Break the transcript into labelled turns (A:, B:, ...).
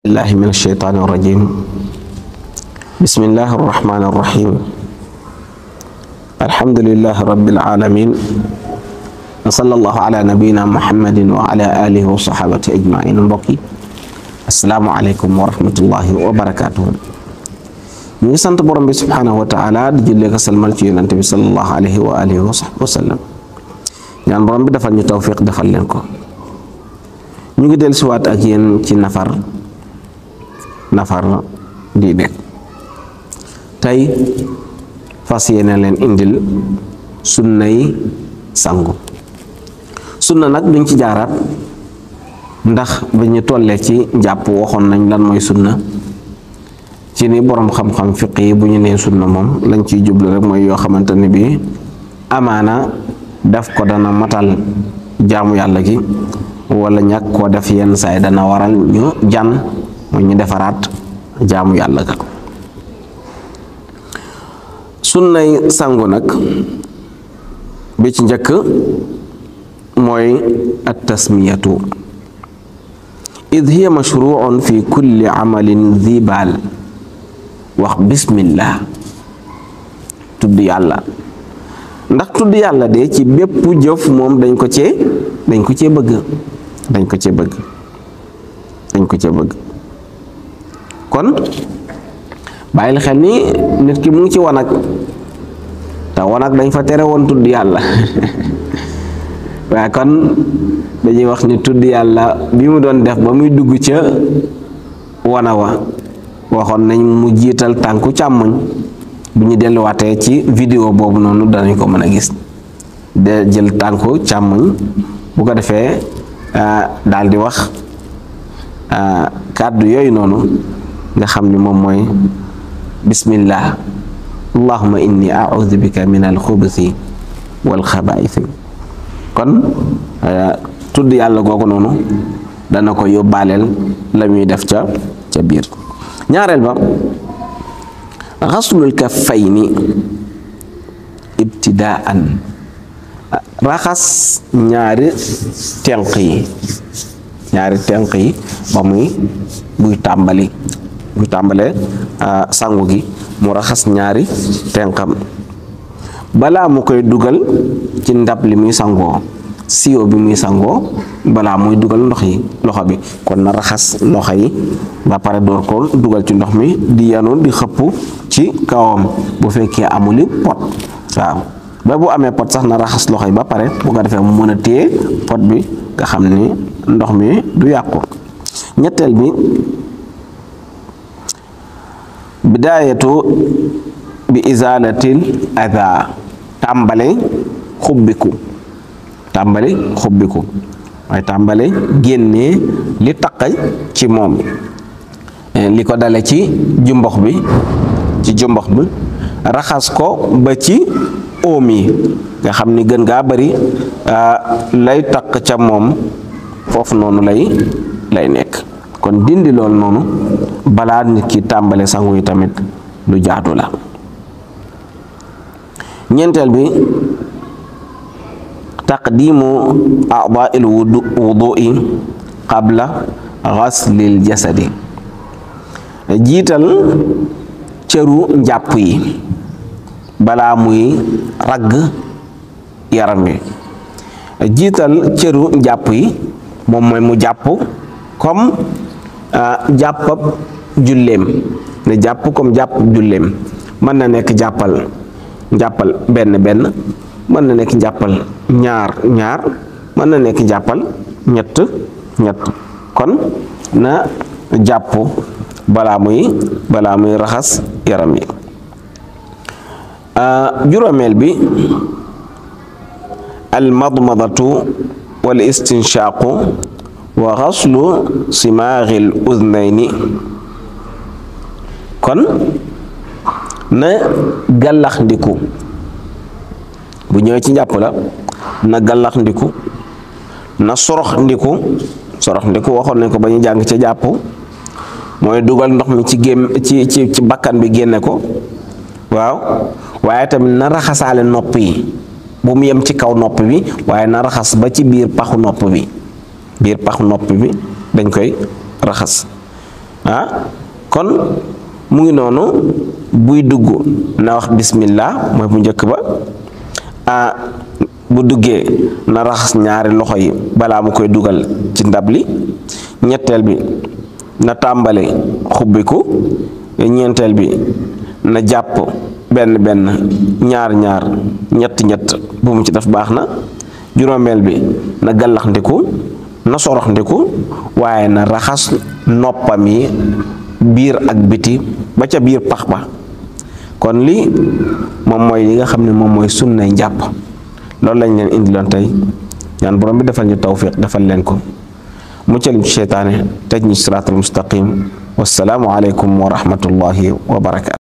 A: الله من الشيطان الرجيم. بسم الله الرحمن الرحيم. الحمد لله رب العالمين، وصلى الله على نبينا محمد وعلى آله وصحابته أجمعين. mbokk yi assalaamu aleykum wa rahmatullahi wa barakaatuhu. ñu ngi sant borom bi subhaanahu wa taala di jullee ko salmal ci yonante bi sallallahu alayhi wa alihi wa sallam. ñaan borom bi defal ñu tawfiq defal leen ko. ñu ngi dellusiwaat ak yéen ci nafar diine. tey fas yéene leen indil sunnay sangu. sunna nag duñ ci jaaraat ndax bi ñu tollee ci njàpp waxoon nañ lan mooy sunna ci ni boroom xam-xam fiq yi bu ñu nee sunna moom lañ ciy jublu rek mooy yoo xamante ne bii amaana def ko dana matal jaamu yàlla gi wala ñàkk koo def yenn saay dana waral ñu mooy ñu defaraat jaamu yàlla ga. sunnay sangu nag bi ci njëkk mooy at tasmiyatu id hiya mashruun fi kulli amalin dhibal. wax bismillah, tudd yàlla, ndax tudd yàlla de ci bépp jëf moom dañ ko cee bëgg kon bàyyil xel ni nit ki mu ngi ci wanag te wanag dañ fa tere woon tudd yàlla waaye kon dañuy wax ni tudd yàlla bi mu doon def ba muy dugg ca wana wa waxoon nañ mu jiital tànku càmmoñ. bu ñu delluwaatee ci vidéo boobu noonu danañ ko mën a gis de jël tànku càmmoñ bu ko defee daal di wax kàddu yooyu noonu nga xam ni moom mooy bismillah allahumma inni a'udhu bika min al-khubuthi wal khaba'ith. kon tudd yàlla googu noonu dana ko yóbbaaleel la muy def ca biir. ñaareel ba xaslul kaffayni ibtidaan, raxas ñaari tenq yi ba buy tàmbalee sangu gi mu raxas ñaari tenqam balaa mu koy dugal ci ndab li muy sangoo, siyo bi muy sangoo, balaa muy dugal loxo bi. kon na raxas loxo yi ba pare door ko dugal ci ndox mi di yanu di xëpp ci kawam bu fekkee amuli pot. waaw ba bu amee pot sax na raxas loxo yi ba pare bu ko defee mu mën a téye pot bi nga xam ni ndox mi du yàqu. ñetteel bi bidaayatu bi izalatil adha, tàmbale xubbiku waaye tàmbale génnee li taq ci moom, li ko dale ci jumbox bi raxas ko ba ci oom yi nga xam ni gën gaa bari lay taq ca moom foofu noonu lay nekk. kon dindi loolu noonu balaa nit ki tàmbale sangu yi tamit lu jaadu la. ñeenteel bi taqdimu a'da'il wudu'i qabla ghaslil jasadi, jiital cëru njàpp yi balaa muy ragg yaram wi. jiital cëru njàpp yi moom mooy mu jàpp comme jàppab julleem, ne jàpp comme jàppab julleem. mën na nekk njàppal benn mën na nekk njàppal ñaar mën na nekk njàppal ñett kon na jàpp balaa muy raxas yaram yi. juróomeel bi al madmadatu wal istinshaqu wa xaslu simaaril udnayni. kon na gàllax ndiku bu ñëwee ci njàpp la, na gàllax ndiku, na sorox ndiku waxoon nañ ko ba ñu jàng ca jàpp mooy dugal ndox mi ci bakkan bi génne ko. waaw waaye tamit na raxasaale nopp yi, bu mu yem ci kaw nopp bi waaye na raxas ba ci biir paxu nopp bi dañ koy raxas. kon mu ngi noonu buy dugg na wax bismillah mooy bu njëkk ba bu duggee na raxas ñaari loxo yi balaa mu koy dugal ci ndab li ñetteel bi na tàmbale xubbiku ñeenteel bi na jàpp benn ñaar ñett bu mu ci def baax na juróomeel bi na gallax ndiku na sorox ndiku waaye na raxas noppam yi biir ak biti ba ca biir pax ba kon li moom mooy li nga xam ne moom mooy sunnay njàpp loolu lañ leen indiloon tey ñaan borom bi defal ñu tawfiq defal leen ko muccal ñu ci seytaane tej ñu siraatal mustaqim wassalaamu aleykum wa rahmatullahi wa barakaatu